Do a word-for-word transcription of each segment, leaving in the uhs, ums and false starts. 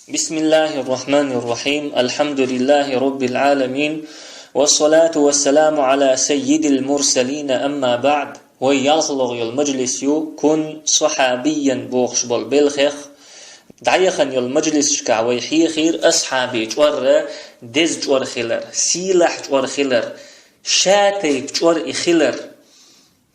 بسم الله الرحمن الرحيم. الحمد لله رب العالمين. والصلاة والسلام على سيد المرسلين. أما بعد. Вай ялхлагӀа йола мажлис ю «Кун сахьабиян» бохуш болу белхех. ДӀаяхана йолу мажлисашкахь вай хьехийра асхьабийн чкъор деза чкъор хилар, сийлахь чкъор хилар, шатайпа чкъор и хилар.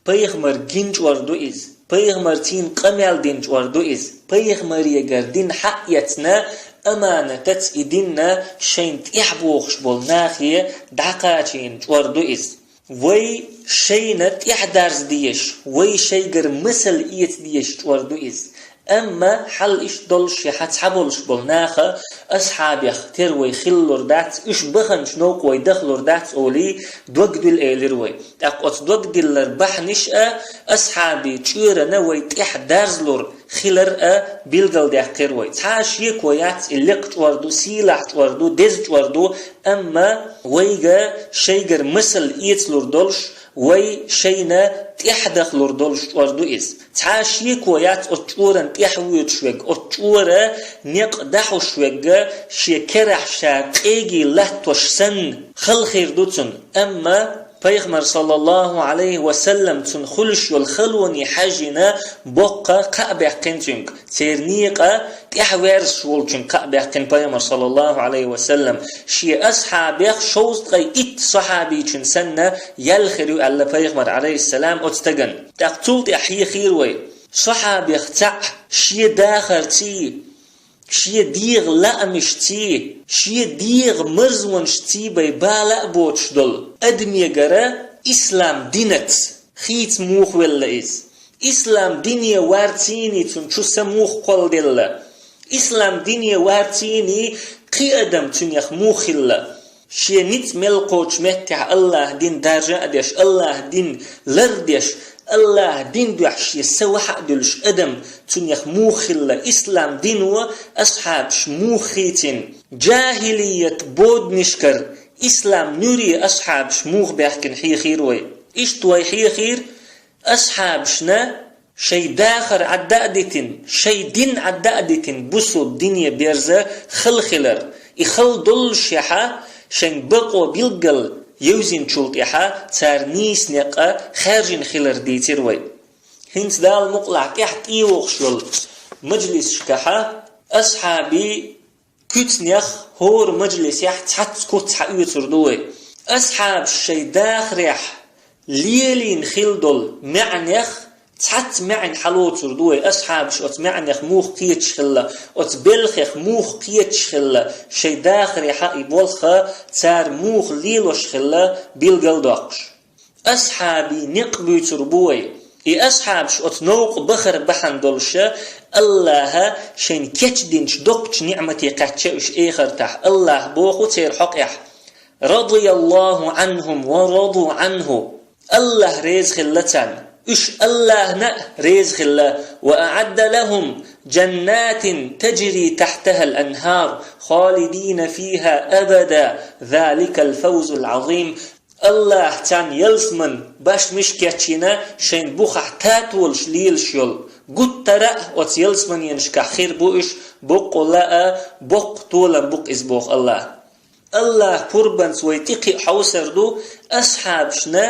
Пайхамар гина чкъор ду иза. Пайхамарца къамел дина чкъор ду иза. Пайхамарегара дин хьа а эцна, аманатаца и дин шайна тӀехь бохуш болу нахе дӀакхачийна чкъор ду иза. Вай шайна тӀехь дарз дезаш, вай шайгара масал эца дезаш чкъор ду иза. Амма хьал иштта долуш шаьш цхьаболуш болу наха асхьабех тера вай хилалур дац, уьш баханчу новкъа вай дахалур дац олий, дог дилла элира вай. ТӀаккха оцу дог диллар бахьанаш а асхьабийн чкъорана вай тӀехь дарзалур хилар а билгалдаьккхира вай. Цхьа а шеко яц, и лекха чкъор ду, сийлахь чкъор ду, деза чкъор ду, амма вайга шайгара масал эцалур долуш, вай шайна тӀехь дахалур долуш чкъор ду иза. Цхьа а шеко яц оцу чкъоран тӀехь воьдуш верг, оцу чкъора некъ дахьуш верг, шен керахь ша къеге латтош санна, хала хир ду цунна. Амма Пайхамар, саллаллаху Ӏалайхи ва саллам, цунна хуьлуш йолу халоне хьаьжжина боккха кхаъ баьккхина цуьнга. Церан некъа тӀехь ваьрзаш волчуьнга кхаъ баьккхина Пайхамар, саллаллаху Ӏалайхи ва саллам. Шен асхьабех шовзткъе итт сахьабичун санна ял хир ю аьлла Пайхамар, Ӏалайхиссалам, оцу стагана. ТӀаккха цул тӀаьхьа хьехийра вай. Сахьабех цхьаъ шен дахарций, шен дегӀан лаамашций, шен дегӀан марзонашций бен бала а боцуш долу адамегара ислам динаца хийца муха велла иза? Ислам дине варцийний цунна чу са муха кхолладелла? Ислам дине варцийний кхин адам цуьнех муха хилла? Шен ницкъ мел кхочу меттехь АллахӀан дин даржа а деш, АллахӀан дин лардеш, АллахӀан дин дуьхьа шен са вахьа а дуьллуш адам цуьнех муха хилла? Ислам дино асхьабаш муха хийцина? Джахилият боданашкара ислам нуьре асхьабаш муха баьхкина хьехийра вай. Иштта вай хьехийра, асхьабашна шайн дахар Ӏадда а дитина, шайн дин Ӏадда а дитина, бусулба дине берза хала хилар. И хала доллушехь, шайн бакъо билггал евзинчул тӀаьхьа цара нийса некъ хаьржина хилар дийцира вай. ХӀинца Дала мукъалахь тӀаьхьа тӀевогӀуш йолу мажлисашкахь асхьабийн куьцнех хӀора мажлисехь цхьацца куц хьаоьцур ду вай. Асхьабаш шайн дахарехь лелийна хила долу маьӀнех цхьацца маьӀна хьалоцур ду вай. Асхьабаш оцу маьӀнех муха кхеташ хилла, оцу белхех муха кхеташ хилла, шайн дахарехь и болх цара муха лелош хилла билгалдоккхуш. Асхьабийн некъ буьйцур бу вай. И асхьабаш оцу новкъа бахар бахьана долуша, АллахӀа шайна кечдинчу доккхачу ниӀмате кхаьчча уьш эхартахь. АллахӀа боху церан хьокъехь: «Радияллаху Ӏанхум ва раду Ӏанху». АллахӀ реза хилла царна. Уьш АллахӀна а реза хилла. «Ва аӀадда лахум джаннатин таджри тахьтахал анхар, халидина фиха абада, заликал фавзул Ӏазим». АллахӀа царна ялсаман башмиш кечйина, шайн бухахь татолаш лелаш йолу. Гуттара а оцу ялсаманенашкахь хир бу уьш, боккъалла а боккха толам бу-кх иза, боху АллахӀа. АллахӀа пурбанца вай тӀекхиа хьовсар ду, асхьабашна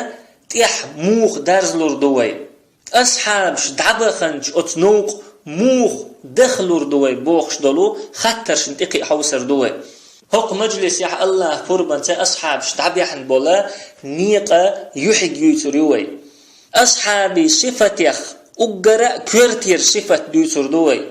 тӀехь муха дарзалур ду вай. Асхьабаш дӀабаханчу оцу новкъа муха дахалур ду вай бохуш долу хаттаршна тӀекхиа хьовсар ду вай. ХӀокху мажлисехь АллахӀа пурбанца асхьабаш дӀабаьхьна болу некъа юьхьиг юьйцур ю вай. Асхьабийн сифатех уггара а коьртера сифат дуьйцур ду вай.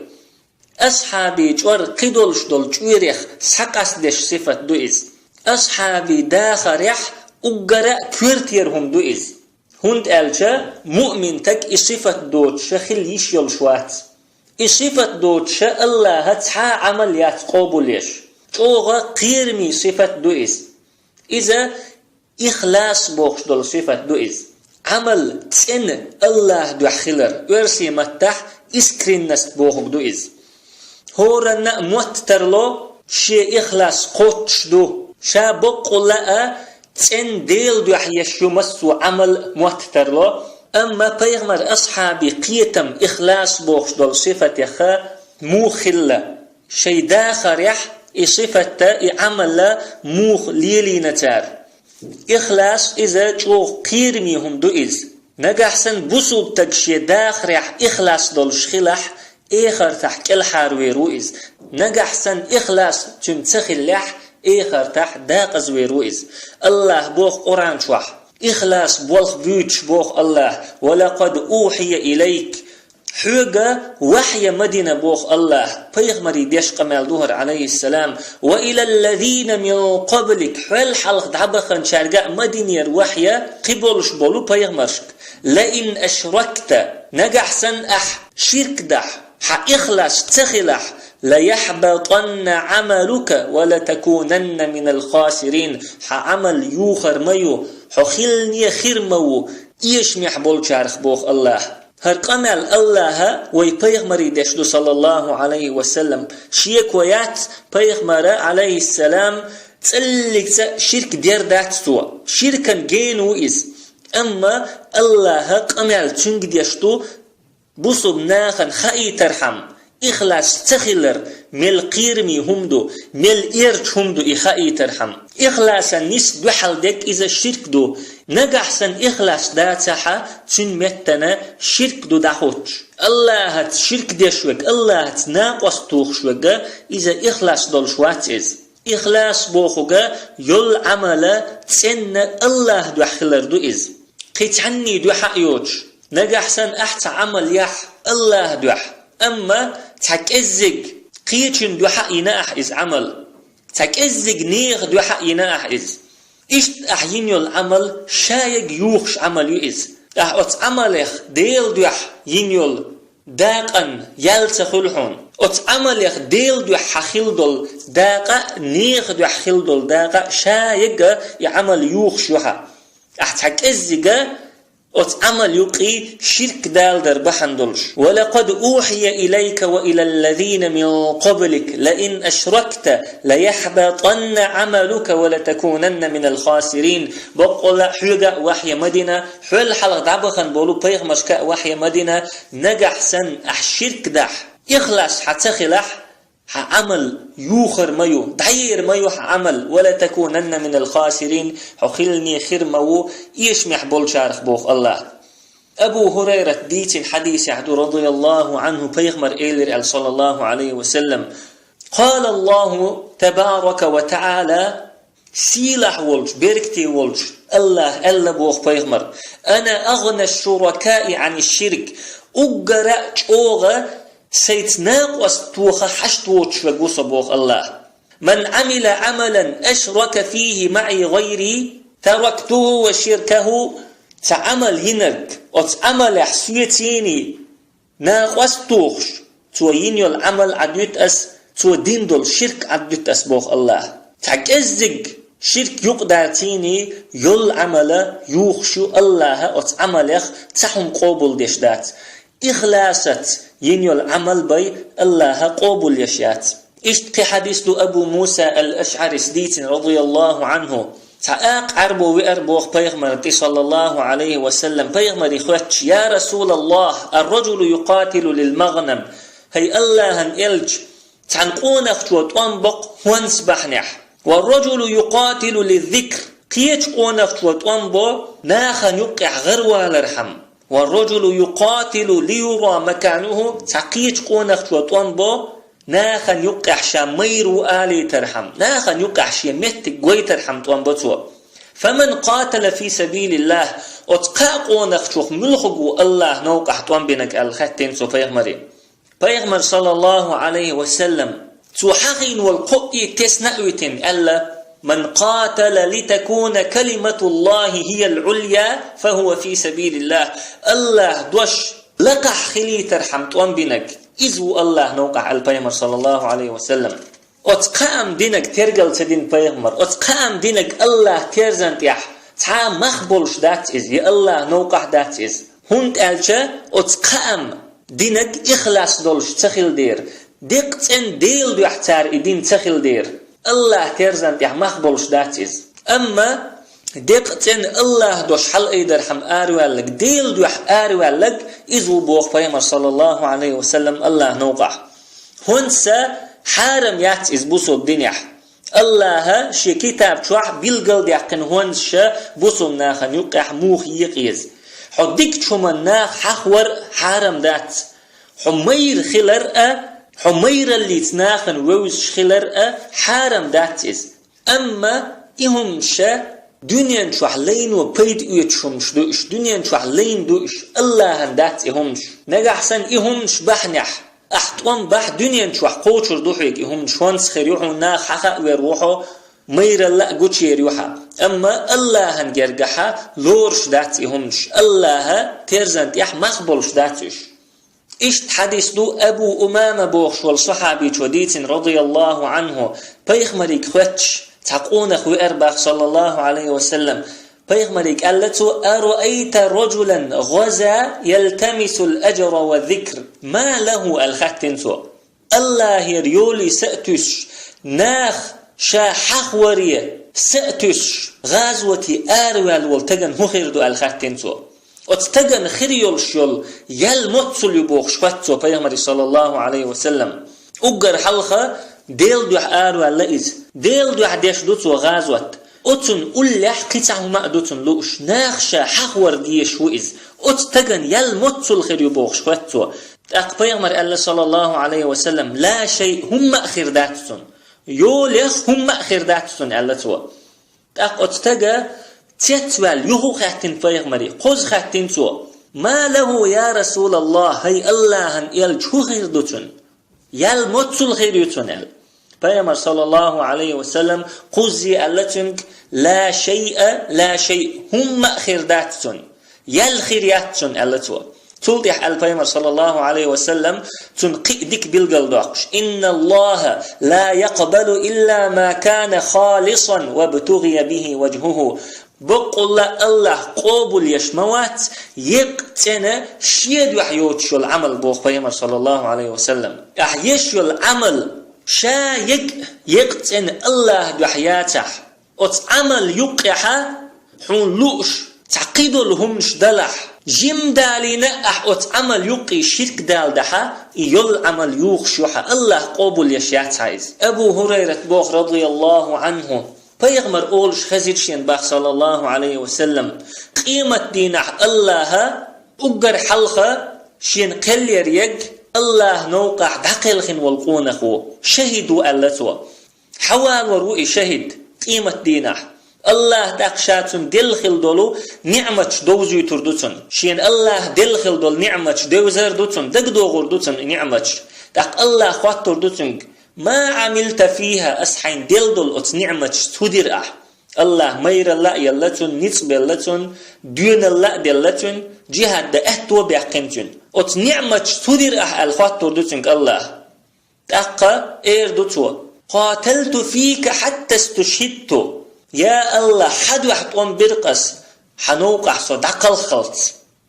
Асхьабийн чкъор кхидолуш долу чкъорех схьакъастадеш сифат ду иза. Асхьабийн дахарехь уггара а коьртера хӀума ду иза. ХӀунда аьлча муъмин стаг и сифат доцуша хила йиш йолуш вац. И сифат доцуша АллахӀа цхьа а Ӏамал яц къобалъеш. ЧӀогӀа кхерамийн сифат ду иза. Иза ихлас бохуш долу сифат ду иза. Ӏамал цӀена АллахӀан дуьхьа хилар, оьрсийн маттахь искренность бохург ду иза. ХӀоранна а мотт тарло, шен ихлас кхоччуш ду, ша боккъалла а цӀена Делан дуьхьа еш ю массо а Ӏамал, мотт тарло. Амма пайхамар асхьабийн кхетам, ихлас бохуш долу сифатеха муха хилла? шайн дахарехь и сифатта, и Ӏамала муха лелийна цара. Ихлас иза чӀогӀа кхераме хӀума ду иза. Нагахь санна бусулба стаг шен дахарехь ихлас долуш хилахь, эхартахь кӀелхьарвер ву иза. Нагахь санна ихлас цуьнан ца хиллехь, эхартахь дакъазвер ву иза. АллахӀа боху Къуръан чохь: «Ихлас болх буьйцуш», боху АллахӀа: «Ва лакъад ухьия илайк». Хьоьга вахья ма дина, боху АллахӀа, пайхамаре деш къамел ду хӀара, Ӏалайхиссалам, «ва илаллазина мин къаблик», хьол хьалха дӀабаханчаьрга а ма динера вахья кхин болуш болу пайхамаршка. «Лаин ашракта», нагахь санна ахь ширк дахь, хьан ихлас ца хилахь, «лаяхьбатанна Ӏамалука ва латакунанна минал хасирин», хьан Ӏамал юхар ма ю, хьо хилане хир ма ву эшамехь болчарах, боху АллахӀа. ХӀара къамел АллахӀа вай пайхамаре деш ду, саллаллаху Ӏалайхи ва саллам. Шеко яц, пайхамара, Ӏалайхиссалам, цӀаллигца ширк дер дац цо. Ширкан гена ву иза. Амма АллахӀа къамел цуьнга деш ду, бусулба нахана хаийтархьама, ихлас ца хилар мел кхераме хӀума ду, мел эрча хӀума ду и хаийтархьама. Ихласан нис дуьхьал дерг иза ширк ду. Нагахь санна ихлас дацахьа, цуьнан меттана ширк ду дӀахӀуттуш. АллахӀаца ширк деш верг, АллахӀаца накъост тухуш верг, иза ихлас долуш вац иза. Ихлас бохург йолу Ӏамал цӀенна АллахӀан дуьхьа хилар ду иза. Кхин цхьанний дуьхьа а йоцуш, нагахь санна ахь цхьа Ӏамал яхь АллахӀан дуьхьа, амма цхьа кӀеззиг кхечун дуьхьа а йина ахь иза Ӏамал, цхьа кӀеззиг нехан дуьхьа а йина ахь иза. Иштта ахь йина йолу Ӏамал ша яга юхуш Ӏамал ю иза. Ахь оцу Ӏамалех Делан дуьхьа йина йолу дакъан ял ца хуьлу хьуна. Оцу Ӏамалех Делан дуьхьа хьан хилла долу дакъа а, нехан дуьхьа хилла долу дакъа а ша яга и Ӏамал юхуш ю хьан. Ахь цхьа кӀеззига оцу Ӏамал юккъе ширк далар бахьана долуш. «Ва лакъад ухьия илайка ва илаллазина мин къаблик лаин ашракта лаяхьбатанна Ӏамалука ва латакунанна минал хасирин». Баккъалла а хьоьга а вахья ма дина, хьол хьалха дӀабахана болу пайхамаршка а вахья ма дина, нагахь санна ахь ширк дахь, ихлас хьан ца хилахь, хьан Ӏамал юхар ма ю, дӀаер ма ю хьан Ӏамал, «ва латакунанна минал хасирин», хьо хилане хир ма ву эшамехь болчарах, боху АллахӀа. Абу ХӀурайрат дийцина хьадисехь ду, радияллаху Ӏанху, пайхамар элира аьлла, саллаллаху Ӏалайхи ва саллам: «Къала АллахӀу табарака ва таӀала», сийлахь волчу, беркате волчу АллахӀа аьлла, боху пайхамар: «Ана агъна шуракаи Ӏани ширк», уггара а чӀогӀа сайца накъост тоха хьашт воцуш верг ву со, боху АллахӀа. «Ман Ӏамила Ӏамалан ашрака фихи маӀи гӀайри, тарактуху ва ширкаху». Цхьа Ӏамал йинарг, оцу Ӏамалехь соьцаний накъост тухуш, цо йина йолу Ӏамал Ӏадуьту ас, цо дина долу ширк Ӏадуьту ас, боху АллахӀа. Цхьа кӀеззиг ширк юкъадацийний йолу Ӏамала юхуш ю АллахӀа, оцу Ӏамалех цхьа хӀума къобалдеш дац. Ихласаца йина йолу Ӏамал бен АллахӀа къобалъеш яц. Иштта кхин хьадис ду, Абу Муса ал-АшӀарис дийцина, радияллаху Ӏанху. Цхьа акха Ӏаьрбо веара, боху, пайхамарна тӀе, саллаллаху Ӏалайхи ва саллам. Пайхамаре хоьттуш: «Я РасулаллахӀ, ар-раджулу юкъатилу лил-магънам». ХӀай АллахӀан элча, цхьана къонахчо тӀом бо-кх хӀонс бахьанехь. «Ва ар-раджулу юкъатилу лиз-зикр». Кхечу къонахчо тӀом бо нахана юккъехь гӀарвалархьама. «Ва ар-раджулу юкъатилу лиюра макануху», цхьа кхечу къонахчо тӀом бо нахана юккъехь ша майра ву алийтархьама, нахана юккъехь шен меттиг гойтархьама тӀом бо цо. «Фаман къатала фи сабилиллахӀ», оцу кхаа къонахчух муьлхарг ву АллахӀан новкъахь тӀом бинарг аьлла хаьттина цо пайхамаре. Пайхамар, саллаллаху Ӏалайхи ва саллам, цо хьахийна волу кхоъ а тесна а витина, аьлла: «Ман къатала литакуна калиматуллахӀи хӀиял Ӏулья, фахӀува фи сабилиллахӀ». АллахӀан дош лакхахь хилийтархьама тӀом бинарг, иза ву АллахӀан новкъахь, аьлла пайхамар, саллаллаху Ӏалайхи ва саллам. Оцу кхаам динарг тергал ца дина пайхамар, оцу кхаам динарг АллахӀан терзан тӀехь цхьа а мах болуш дац иза, я АллахӀан новкъахь дац иза. ХӀунда аьлча оцу кхаам динарг ихлас долуш ца хила дера, деккъа цӀена Делан дуьхьа цара и дина ца хила дера. АллахӀан терзан тӀехь мах болуш дац иза. Амма деккъа цӀена АллахӀан дош хьалаайдархьама араваьлларг, Делан дуьхьа араваьлларг, иза ву, боху пайхамар, саллаллаху Ӏалайхи ва саллам, АллахӀан новкъахь. ХӀунда аса Хьарам яц иза бусалба динехь. Аллаха шен китаб чохь билгалдаьккхина хӀонсаша бусалба нахана юккъехь муха екъа еза. Хьо дикачу хӀуманна нах хьахвар а хьарам дац. Хьо майра хилар а, хьо майраллица нахана вевзаш хилар а хьарам дац иза. Амма и хӀуманаш дуьнен чохь лайно пайда оьцуш хӀуманаш ду уьш, дуьнен чохь лайна ду уьш, Аллахьан дац и хӀуманаш. Нагахь санна и хӀуманаш бахьанехь, ахь тӀом бахь дуьнен чохь кхочур ду хьоьга и хӀуманаш, хӀонс хир ю хьуна, нах хьахаа вер ву хьо, майралла а гучуер ю хьан. Амма Аллахьан гергахьа лоруш дац и хӀуманаш, Аллаха терзан тӀехь мах болуш дац уьш. Иштта хьадис ду Абу Умама бохуш волу сахьабичо дийцина, радияллаху Ӏанху, пайхамариг хоьттуш, цхьа къонах веара бах, саллаллаху Ӏалайхи ва саллам. Пайхамариг аьлла цо: «Араайта раджулан гӀаза ялтамисул аджра ва зикр, ма лаху?» аьлла хаьттина цо. Аллахьера йолий са а туьсуш, нах ша хьахваре са а туьсуш, гӀазоте араваьлла волу тагана хӀун хир ду аьлла хаьттина цо. Оцу тагана хир йолуш йолу ял моццул ю бохуш хоьтту цо пайхамаре, саллаллаху Ӏалайхи ва саллам. Уггар хьалха Делан дуьхьа араваьлла иза. Делан дуьхьа деш ду цо гӀазот. Оцунна уллехь кхин цхьа хӀума а ду цунна лууш, нах ша хьахвар дезаш ву иза. Оцу тагана ял моццул хир ю бохуш хоьтту цо. ТӀаккха пайхамар аьлла, саллаллаху Ӏалайхи ва саллам: «Ла шай», хӀумма а хир дац цунна. Йолех хӀумма а хир дац цунна, аьлла цо. ТӀаккха оцу стага цецваьлла юха а хаьттина пайхамаре, кхозза хаьттина цо: «Ма лаху, я Расулаллах, хӀай Аллахьан элча, хӀун хир ду цунна? Ял моццул хир ю цунна?» аьлла. Пайхамар, саллаллаху Ӏалайхи ва саллам, кхузза аьлла цуьнга: «Ла шайъа, ла шайъ, хӀумма а хир дац цунна. Ял хир яц цунна», аьлла цо. Цул тӀаьхьа аьлла пайхамар, саллаллаху Ӏалайхи ва саллам, цунна кхин а дика билгал доккхуш: «Инналлаха ла якъбалу илла ма кана халисан ва бтугъия бихи ваджхуху». Баккъалла Аллах къобал еш ма вац, екъа цӀена шен дуьхьа йоцуш йолу Ӏамал, боху пайхамар, саллаллаху Ӏалайхи ва саллам. Ахь еш йолу Ӏамал ша екъа, екъа цӀена Аллах дуьхьа яцахь, оцу Ӏамал юккъехьа хьуна лууш цхьа кхидолу хӀуманаш далахь, жимма далийна ахь оцу Ӏамал юккъе ширк даладахьа, и йолу Ӏамал юхуш ю хьан, Аллах къобал еш яц хьан иза. Абу ХӀурайрат боху, радияллаху Ӏанху, пайхамар олуш хезира шен бах, саллаллаху Ӏалайхи ва саллам: «Къемат дийнахь Аллаха уггар хьалха шен кхел ер ерг Аллаха новкъахь дӀакхелхина волу къонах ву, шахид ву», аьлла цо. Хьавалор ву и шахид къемат дийнахь. Аллах тӀаккха ша цунна делла хила долу ниӀматаш довзуьйтур ду цунна. Шена Аллах делла хила долу ниӀматаш девзар ду цунна, дагадогӀур ду цунна и ниӀматаш. ТӀаккха Аллах хоттур ду цуьнга: «Ма Ӏамилта фиха, ас хьайна делла долу оцу ниӀматашца хӀун дира ахь?» Аллах майралла а елла цунна, ницкъ белла цунна, доьналла а делла цунна, джихад дан аьтто а баьккхина цуьнан. «Оцу ниӀматашца хӀун дира ахь?» аьлла хоттур ду цуьнга Аллах. ТӀаккха эр ду цо: «Къаталту фика хьатта стушхидту». Я Аллах, хьан дуьхьа тӀом бира ас, хьан новкъахь со дӀакхалххалц.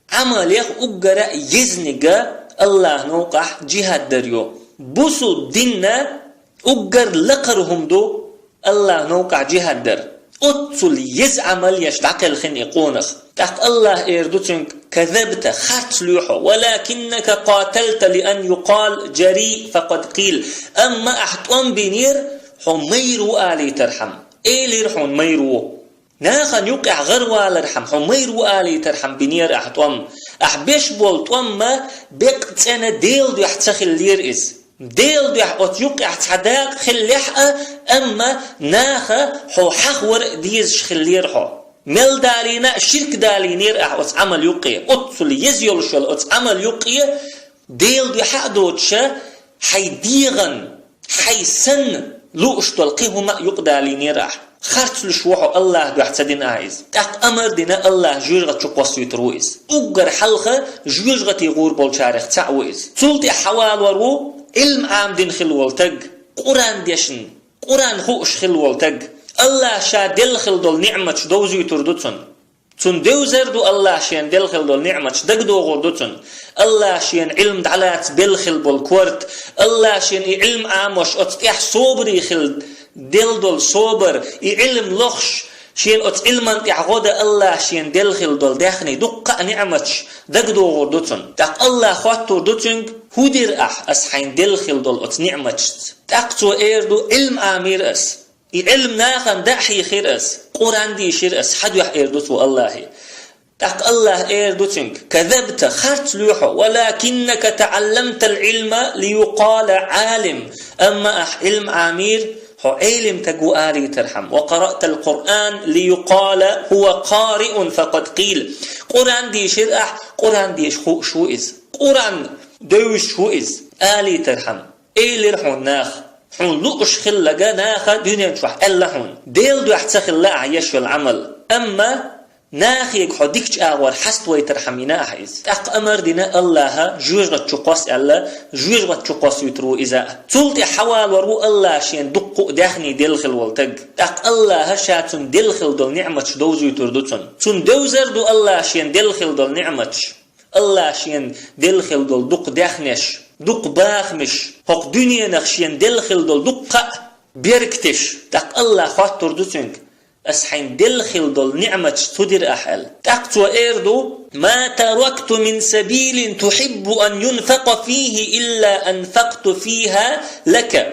Ӏамалех уггара а езнига Аллах новкъахь джихад дар ю. Бусулба динна уггар лакхара хӀума ду Аллах новкъахь джихад дар. Оццул еза Ӏамал еш дӀакхелхина и къонах. ТӀаккха Аллах эр ду цуьнга: «Казабта, харц луьй хьо, валакиннака къаталта лиан юкъал джари факъад къил». Амма ахь тӀом бинера, хьо майра ву алийтархьама. Элира хьуна майра ву. Нахана юккъехь гӀаравалархьама, хьо майра ву алийтархьама бинера ахь тӀом. Ахь беш болу тӀом ма бекъа цӀена Делан дуьхьа ца хиллера иза. Делан дуьхьа оцу юккъехь цхьа дакъа хиллехь а, амма наха хьо хьахвар а дезаш хиллера хьо. Мел далийна а ширк далийнера ахь оцу Ӏамал юккъе. Оццул еза йолуш йолу оцу Ӏамал юккъе Делан дуьхьа а доцуша, хьайн дегӀан, хьайн санна лууш долу кхин хӀума а юкъадалийнера ахь. Харцлуьйш ву хьо Аллах дуьхьа ца дина а иза. ТӀаккха амар а дина Аллах жоьжахати чу кхоссуьйтур ву иза. Уггар хьалха жоьжахати гӀур болчарех цхьаъ ву иза. Цул тӀаьхьа хьавалор ву Ӏилма Ӏамадина хилла волу таг, Къуръан дешна, Къуръан хууш хилла волу таг. Аллах ша делла хилла долу ниӀматаш довзуьйтур ду цунна. Цунна девзар ду Аллах шена делла хилла долу ниӀматаш, дагадогӀур ду цунна. Аллах шена Ӏилма дӀалаца белла хилла болу корта, Аллах шена и Ӏилма Ӏамош оцу тӀехь собаре хилла делла долу собар, и Ӏилма лохуш, шена оцу Ӏилман тӀехь гӀо дан Аллах шена делла хилла долу даьхний, дуккха а ниӀматаш дагадогӀур ду цунна. ТӀаккха Аллах хоттур ду цуьнга: «ХӀун дира ахь ас хьайна делла хилла долу оцу ниӀматашца?» ТӀаккха цо эр ду: «Ӏилма Ӏамийра ас. И Ӏилма нахана даа хьийхира ас. Къуръан дийшира ас», хьан дуьхьа эр ду цо Аллахье. ТӀаккха Аллахь эр ду цуьнга: «Казабта, харц луьй хьо, валакиннака таӀалламтал Ӏилма лиюкъала Ӏалим». Амма ахь Ӏилма Ӏамийра, хьо Ӏелим таг ву алийтархьама. «Ва къараътал Къуръан лиюкъала хӀува къариун факъад къийла». Къуръан дийшира ахь, Къуръан деша хууш ву иза. Къуръан девзаш ву иза алийтархьама. Элира хьуна наха. Хьуна лууш хилларг наха дуьнен чохь аьлла хьуна. Делан дуьхьа ца хилла ахь еш йолу Ӏамал. Амма нахега хьо дикачу агӀор хьаставайтархьама йина ахь иза. ТӀаккха амар дина Аллахьа жоьжахати чу кхосса аьлла, жоьжахати чу кхоссуьйтур ву иза. Цул тӀаьхьа хьавалор ву Аллахьа шена дуккха а даьхний делла хилла волу таг. ТӀаккха Аллахьа ша цунна делла хилла долу ниӀматаш довзуьйтур ду цунна. Цунна девзар ду Аллахьа шена делла хилла долу ниӀматаш. Аллахьа шена делла хилла долу дукха даьхнеш, дукха бахамаш, хӀокху дуьненах шена делла хилла долу дуккха а беркатеш. ТӀаккха Аллахьа хоттур ду цуьнга: «Ас хьайна делла хилла долу ниӀматаш ца дира ахь», аьлла. ТӀаккха цо эр ду: «Ма таракту мин сабилин тухьиббу ан юнфакъа фийхи илла анфакту фийха лака».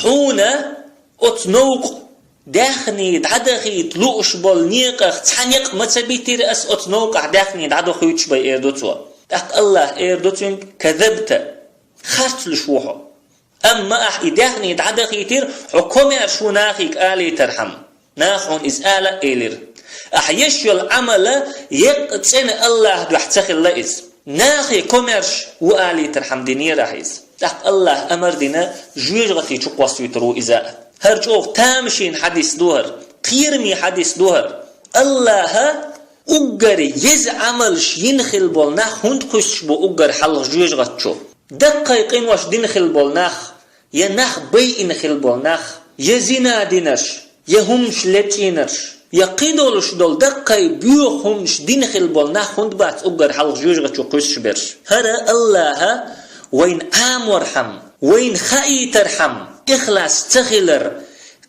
Хьуна оцу новкъа даьхний дӀадахийта лууш болу некъах цхьа некъ ма ца битира ас оцу новкъахь даьхний дӀадохуьйтуш бен, эр ду цо. ТӀаккха Аллахьа эр ду цуьнга: «Казабта, харц луьйш ву хьо. Амма ахь и даьхний дӀадахийтира, хьо комаьрша ву нахега алийтархьама. Наха хьуна иза ала а элира. Ахь еш йолу Ӏамал еккъа цӀена Аллахьа дуьхьа ца хилла иза. Нахе комаьрша ву алийтархьама динера ахь иза». ТӀаккха Аллахьа амар дина, жоьжахати чу кхоссуьйтур ву иза. ХӀара чӀогӀа тамашийна хьадис ду хӀара, кхераме хьадис ду хӀара. Аллахьа уггар еза Ӏамалш йина хилла болу нах хӀунда кхуьссуш бу уггар хьалха жоьжахати чу? Даккхий къинош дина хилла болу нах, я нах байина хилла болу нах, я зина динарш, я хӀуманаш лечкъийнарш, я кхидолуш долу даккхий боьха хӀуманаш дина хилла болу нах хӀунда бац уггар хьалха жоьжахати чу кхуьссуш берш? ХӀара Аллахьа вайна Ӏаморхьама, вайна хаийтархьама, ихлас ца хилар,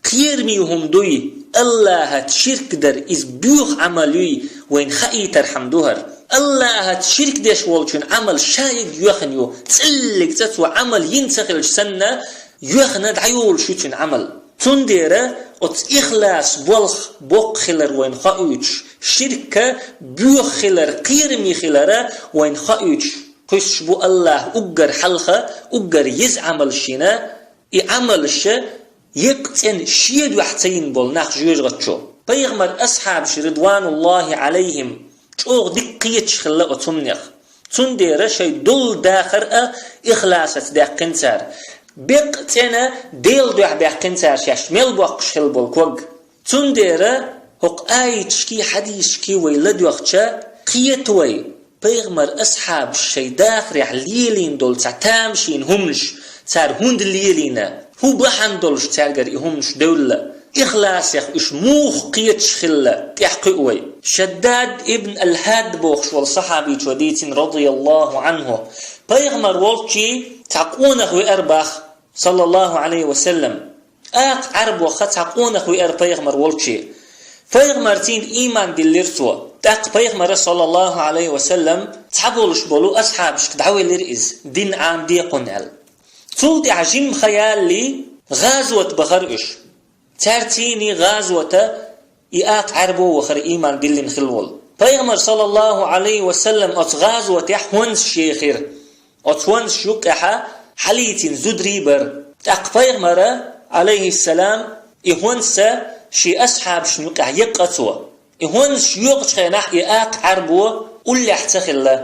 кхераме хӀума дуй, Аллахьаца ширк дар иза боьха Ӏамал юй, вайна хаийтархьама ду хӀара. Аллахьаца ширк деш волчун Ӏамал шайга йоьхна ю, цӀиллиг цӀа цо Ӏамал йина ца хилча санна, йоьхна дӀайолуш ю цуьнан Ӏамал. Цундела оцу ихлас болх боккха хилар вайна хоуьйтуш, ширка боьха хилар, кхераме хилара вайна хоуьйтуш, кхуьссуш бу Аллахьа уггар хьалха, уггар еза Ӏамалш йина, и Ӏамалш еккъа цӀена шен дуьхьа ца йина болу нах жоьжахати чу. Пайхамар асхьабаш, ридвануллахи Ӏалайхим, чӀогӀа дика кхеташ хилла оцу хӀуманех. Цундела шайн долу дахар а ихласаца даьккхина цара. Беккъа цӀена Делан дуьхьа баьккхина цара шаьш мел боккхуш хилла болу ког. Цундела хӀокху аяташкий, хьадисашкий вай ладоьгӀча, кхета вай, пайхамар асхьабаш шайн дахарехь лелийна долу цхьа тамашийна хӀуманаш цара хӀунда лелийна, хӀун бахьана долуш цаьргара и хӀуманаш девлла, ихласех уьш муха кхеташ хилла, тӀаьхьакхуьу вай. Шаддад ибн ал-ХӀад бохуш волу сахьабичо дийцина, радияллаху Ӏанху, пайхамар волчий цхьа къонах веара боху, саллаллаху Ӏалайхи ва саллам. Акха Ӏаьрбоха цхьа къонах веара пайхамар волчий. Пайхамарцийна ийман диллира цо. ТӀаккха пайхамара, саллаллаху Ӏалайхи ва саллам, цхьаболуш болу асхьабашка дӀавелира иза, дин Ӏамаде кхунна аьлла. Цул тӀаьхьа жимма хан ялале, гӀазот бахара уьш. Цаьрцийний гӀазота и акха Ӏаьрбо вахара ийман диллина хилла волу. Пайхамар, саллаллаху Ӏалайхи ва саллам, оцу гӀазотехь хӀонсаш ехира. Оцу хӀонсашна юккъехьа хьалийцина зударий бара. ТӀаккха пайхамара, Ӏалайхиссалам, и хӀонс шен асхьабашна юккъехь екъа цо. И хӀонсаш йоькъучу хенахь и акха Ӏаьрбо уллехь ца хилла.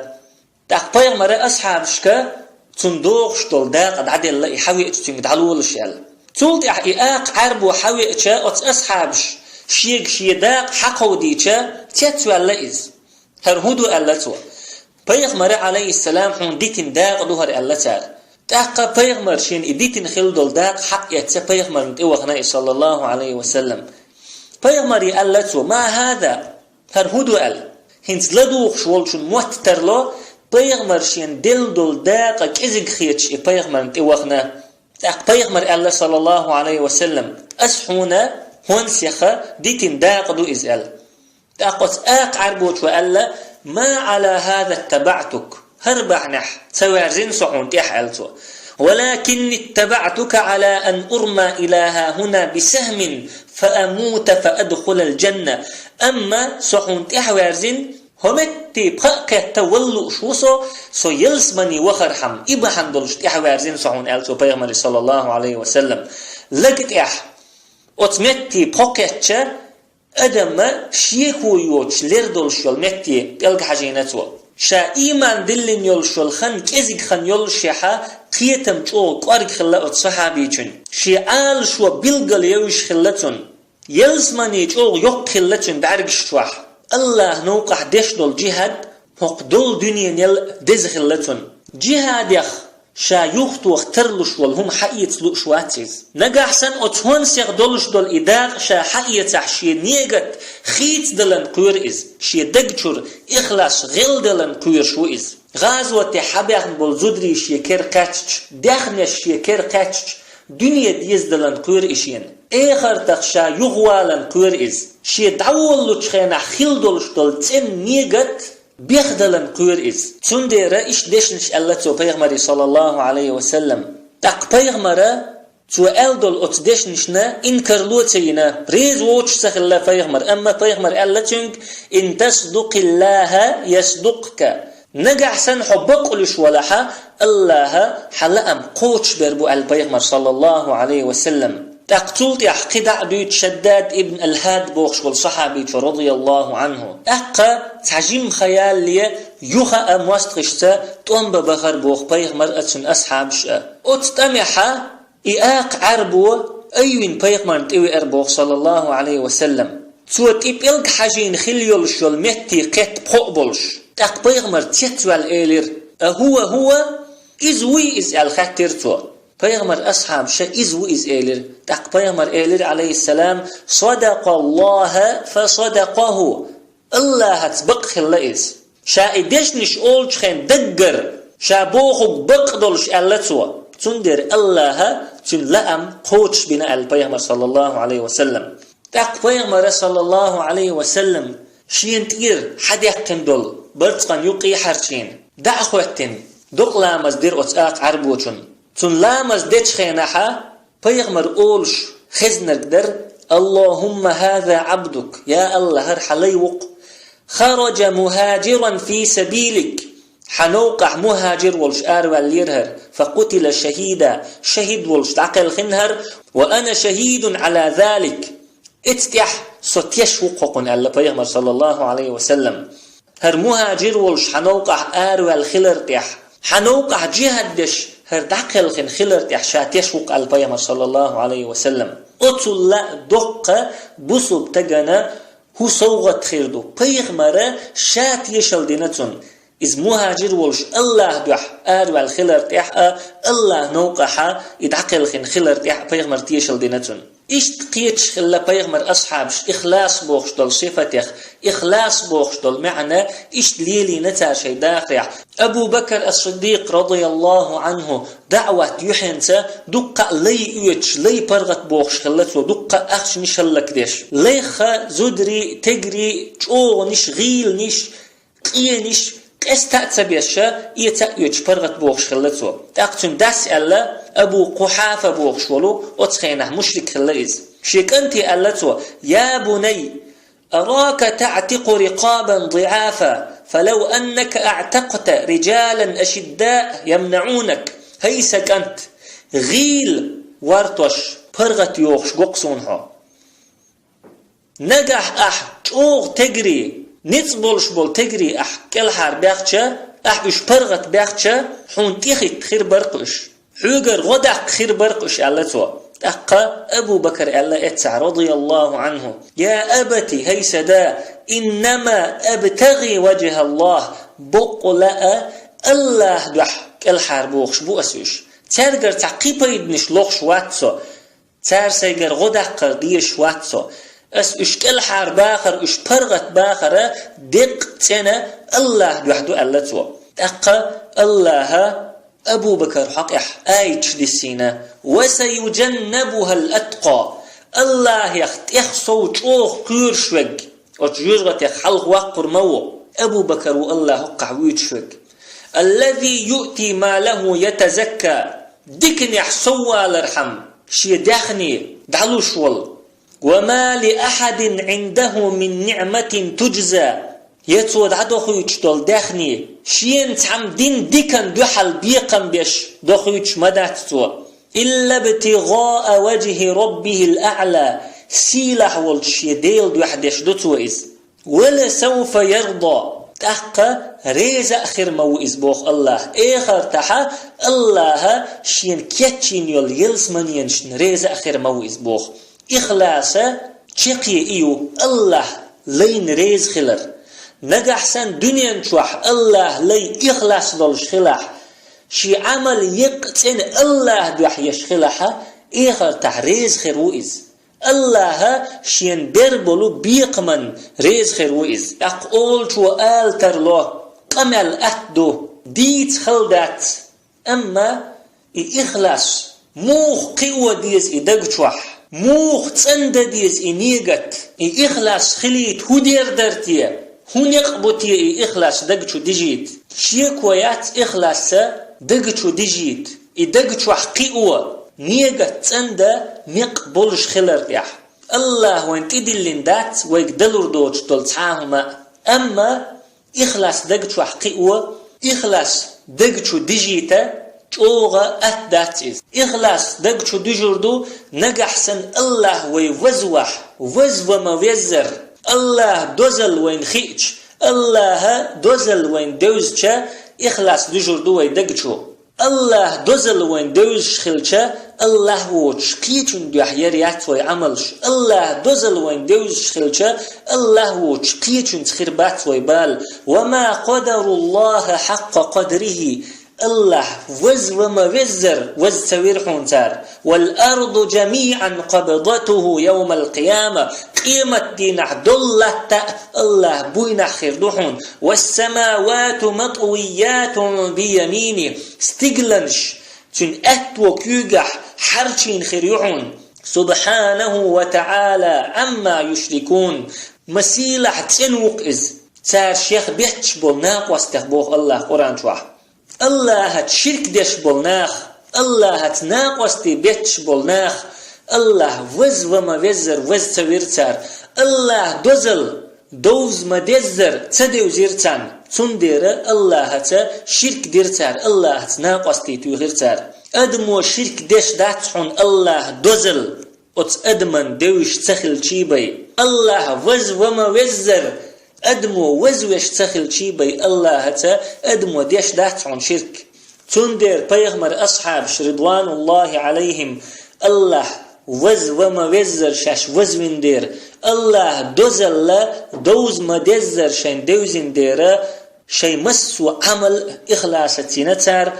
ТӀаккха пайхамара асхьабашка цунна догӀуш долу дакъа дӀаделла, и хьавеача цуьнга дӀалолаш аьлла. Цул тӀаьхьа и акха Ӏаьрбо хьавеача, оцу асхьабаша шега шен дакъа хьакховдийча, цецваьлла иза. ХӀара хӀун ду аьлла цо. Пайхамара, Ӏалайхиссалам, хьуна дитина дакъа ду хӀара аьлла цара. ТӀаккха пайхамара шена и дитина хилла долу дакъа хьаэцна, пайхамарна тӀевахана и, саллаллаху Ӏалайхи ва саллам. Пайхамаре аьлла цо: «Ма хӀаза?» ХӀара хӀун ду аьлла. ХӀинца ладугӀуш волчун мотт тарло, пайхамара шена делла долу дакъа кӀезиг хеташ и пайхамарна тӀевахана. ТӀаккха пайхамара аьлла, саллаллаху Ӏалайхи ва саллам: «Ас хьуна хӀонсех дитина дакъа ду иза», аьлла. ТӀаккха оцу акха Ӏаьрбочо аьлла: «Ма Ӏала хӀаза ттабаӀтук». хӀара бахьанехь ца ваьрзина со хьуна тӀехь», аьлла цо. «ولكني اتبعتك على أن أرمى إلى هاهنا بسهم فأموت فأدخل الجنة». Амма со хьуна тӀехь ваьрзина, хӀокху метте пха а кхетта вала лууш ву со, со ялсамане вахархьама, и бахьана долуш тӀехь ваьрзина со хьуна, аьлла цо пайхамаре, саллаллаху Ӏалайхи ва саллам. Лаг тӀехь оцу метте пхо кхетча, адамна шеко йоцуш лер долуш йолу метте пӀелг хьажийна цо. Ша ийман диллина йолуш йолу хан кӀезиг хан йолушехьа, кхетам чӀогӀа кӀорга хилла оцу сахьабичун. Шен Ӏалашо билггал евзаш хилла цунна. Ялсамане чӀогӀа йоккха хилла цуьнан бӀаьргаш чохь. АллахӀан новкъахь деш долу джихӀад хӀокху долу дуьненал деза хилла цунна. ДжихӀадех ша юхатоха тарлуш волу хӀума хьаэца лууш вац иза. Нагахь санна оцу хӀонсех долуш долу и дакъа ша хьаэцахь, шен негат хийцадалан кхоьру иза, шен даг чуьра ихлас гӀелдалан кхоьруш ву иза. ГӀазотехь хьабаьхна болу зударий шен кера кхаьчча, даьхнеш шен кера кхаьчча, дуьне дезадалан кхоьру и шена. Эхартах ша юхавалан кхоьру иза. Шен дӀаволлучу хенахь хилла долуш долу цӀена негат бехдалан кхоьру иза. Цундела иштта дешнаш аьлла цо пайхамаре, саллаллаху Ӏалайхи ва саллам. ТӀаккха пайхамара цо аьлла долу оцу дешнашна инкарло ца йина, реза воцуш ца хилла пайхамар, амма пайхамар аьлла цуьнга: «Ин тасдукъиллаха ясдукъка». Нагахь санна хьо бакъ луьйш валахьа, АллахӀа хьан лаам кхочушбер бу, аьлла пайхамар, саллаллаху Ӏалайхи ва саллам. ТӀаккха цул тӀаьхьа кхин дӀа а дуьйцу Шаддад ибн Ал-Хад бохуш волу сахьабичо, радияллаху Ӏанху. ТӀаккха цхьа жимма хан ялале юха а мостагӀашца тӀом бан бахара боху пайхамар а, цуьнан асхьабаш а. Оцу тӀамехьа и акха Ӏаьрбо айвина пайхамарна тӀевеара боху, саллаллаху Ӏалайхи ва саллам. Цо тӀе пӀелг хьажийна хилла йолуш йолу метте кхетта пхоъ болуш. ТӀаккха пайхамар цецваьлла элира: «А хӀува хӀува? Иза вуй иза?» аьлла хаьттира цо. Пайхамар асхьабаша: «Иза ву иза», элира. ТӀаккха пайхамар элира, Ӏалайхиссалам: «Садакъаллаха фа садакъаху». АллахӀаца бакъ хилла иза. Ша и дешнаш олучу хенахь даггара, ша бохург бакъ долуш аьлла цо. Цундела АллахӀа цуьнан лаам кхочушбина, аьлла пайхамар, саллаллаху Ӏалайхи ва саллам. ТӀаккха пайхамара, саллаллаху Ӏалайхи ва саллам, шена тӀера хьадаьккхина долу барзкъан юккъе хьарчийна, дӀа а хӀоьттина, докъа ламаз дира оцу акха Ӏаьрбочунна. Цунна ламаз дечу хенахьа, пайхамар олуш хезнарг дара: «Аллахумма хаза Ӏабдук», я АллахӀ, хӀара хьан лай ву-кх, «хараджа мухаджиран фи сабилик», хьан новкъахь мухаджир волуш араваьллера хӀара, «фа къутила шахида», шахид волуш дӀакхелхина хӀара, «ва ана шахидун Ӏала залик», эцу тӀехь со теш ву-кх хӀокхунна, аьлла пайхамар, саллаллаху Ӏалайхи ва саллам. ХӀара мухаджир волуш хьан новкъахь араваьлла хилар тӀехь, хьан новкъахь джихӀад деш хӀара дӀакхелхина хилар тӀехь ша теш ву-кх, аьлла пайхамар, саллаллаху Ӏалайхи ва саллам. Оцул а доккха бусулба стагана хӀун совгӀат хир ду? Пайхамара ша тешалла дина цунна. Иза мухаджир волуш АллахӀан дуьхьа араваьлла хилар тӀехь а, АллахӀан новкъахьа и дӀакхелхина хилар тӀехь а пайхамар тешалла дина цунна. Иштта кхеташ хилла пайхамар асхьабаш ихлас бохуш долу сифатех, ихлас бохуш долу маьӀна иштта лелийна цара шайн дахарехь. Абу Бакр ас-Сиддикъ, радияллаху Ӏанху, даӀват юьхьенца дуккха а лай оьцуш, лай паргӀат бохуш хилла цо, дуккха а ахчанаш хӀаллакдеш. Лайха зударий, тегрий, чӀогӀанаш, гӀийланаш, къенаш къеста а ца беша, эца а оьцуш паргӀат бохуш хилла цо. ТӀаккха цуьнан дас аьлла, Абу Къухьафа бохуш волу, оцу хенахь мушрик хилла иза. Шен кӀанте аьлла цо: «Я бунай, арака таӀтикъу рикъабан диӀафа, фалав аннака аӀтакъта риджалан ашиддаъ ямнаӀунак». ХӀай сан кӀант, гӀийла вартош паргӀат йохуш го-кх суна хьо. Нагахь ахь чӀогӀа тегри, ницкъ болуш болу тегри ахь кӀелхьара баьхча, ахь уьш паргӀат баьхча, хьуна тӀехӀитта хир бара-кх уьш. Хьоьгара гӀо даккха хир бара-кх уьш, аьлла цо. ТӀаккха Абу Бакр аьлла эццахь, радияллаху Ӏанху: «Я абати, хӀай сан да, иннама абтагӀи ваджхӀаллахӀ, боккъала а АллахӀан дуьхьа кӀелхьара бохуш бу аса уьш. Цаьргара цхьа кхин пайданаш лохуш вац со. Цара сайгара гӀо даккхар дезаш вац со. Ас уьш кӀелхьара бахар, уьш паргӀат бахара деккъа цӀена АллахӀан дуьхьа ду», аьлла цо. ТӀаккха АллахӀа Абу Бакр хьокъехь аяташ диссийна: «Ва саюджаннабухӀал аткъа». АллахӀах тӀех сов чӀогӀа кхоьруш верг, оцу жоьжахатех хьалха ваккхар ма ву, Абу Бакр ву АллахӀа хӀокхахь вуьйцуш верг. الذي يؤتي ماله يتزكى, диканехь соввалархьама шен даьхни дӀалуш волу. وما لأحد عنده من نعمة تجزى, я цо дӀадохуьйтуш долу даьхни, шена цхьамма дина диканна дуьхьал бекхам беш дохуьйтуш ма дац цо. إلا ابتغاء وجه ربه الأعلى, сийлахь волчу шен Делан дуьхьа деш ду цо иза. ولسوف يرضى, тӀаккха реза а хир ма ву иза боху АллахӀ. Эхартахь АллахӀа шена кечйина йолу ялсаманенашна реза а хир ма ву иза боху. Ихласа чекхе и ю, АллахӀ лайна реза хилар. Нагахь санна дуьнен чохь АллахӀ лай ихлас долуш хилахь, шен Ӏамал еккъа цӀена АллахӀ дуьхьа еш хилахь, эхартахь реза хир ву иза. АллахӀа шена бер болу бекхаман реза хир ву иза. ТӀаккха олучо ала тарло: къамел атта ду, дийца хала дац. Амма и ихлас муха кхио деза и даг чохь? Муха цӀандан деза и негат? И ихлас хилийта хӀун дер дара те? ХӀун некъ бу те и ихлас даг чу дижийта? Шеко яц ихласа даг чу дижийта. И даг чохь кхио, негат цӀандан некъ болуш хилар тӀехь. АллахӀа вайн тӀедиллина дац вайга далур доцуш долу цхьа а хӀума а. Амма ихлас даг чохь кхио, ихлас даг чу дижийта чӀогӀа атта дац иза. Ихлас даг чу дижур ду, нагахь санна АллахӀ вай вазвахь, вазва ма веззара, АллахӀа дозалла вайна хиъча, АллахӀа дозалла вайна девзача, ихлас дижур ду вай даг чу. АллахӀа дозалла вайна девзаш хилча, АллахӀ воцуш кхечун дуьхьа яр яц вай Ӏамалш. АллахӀа дозалла вайна девзаш хилча, АллахӀ воцуш кхечунца хир бац вай бала. وما قدروا الله حق قدره. АллахӀ вазва ма веззара ваза ца вира хьуна цара. والأرض جميعا قبضته يوم القيامة. Къемат дийнахь долу латта а АллахӀан буйнахь хир ду хьуна. والسماوات مطويات بيمينه. Стигланаш цуьнан аьтто куьйгахь хьарчийна хир ю хьуна. سبحانه وتعالى عما يشركون. Масийлахь цӀена ву-кх иза цара шех бетташ болу накъостех, боху АллахӀа Къуръан чохь. АллахӀаца ширк деш болу нах, АллахӀаца накъостий бетташ болу нах, АллахӀ вазва ма веззара ваза ца вира цара. АллахӀан дозалла довза ма деззара ца девзира царна. Цундела АллахӀаца ширк дира цара, АллахӀаца накъостий туьйхира цара. Адамо ширк деш дац хьуна АллахӀан дозалла оцу адаман девзаш ца хилчий бен. АллахӀ вазва ма веззара адамо вазвеш ца хилчий бен, АллахӀаца адамо деш дац хьуна ширк. Цундела пайхамаран асхьабаш, رضوان الله عليهم, АллахӀ вазва ма веззара шаьш вазвина дера, АллахӀан дозалла довза ма деззара шайн девзина дера, шайн массо а Ӏамал ихласаца йина цара,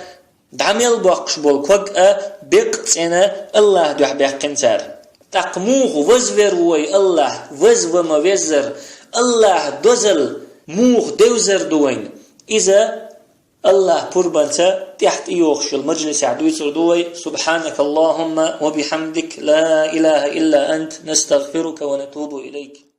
дӀа мел боккхуш болу ког а беккъа цӀена АллахӀан дуьхьа баьккхина цара. ТӀаккха муха вазвер ву вай АллахӀ, вазва ма веззара, АллахӀан дозалла муха девзар ду вайна? Иза АллахӀан пурбанца тӀаьхьа тӀейогӀуш йолу мажлисехь дуьйцур ду вай. سبحانك اللهم وبحمدك، لا إله إلا أنت، نستغفرك ونتوب إليك.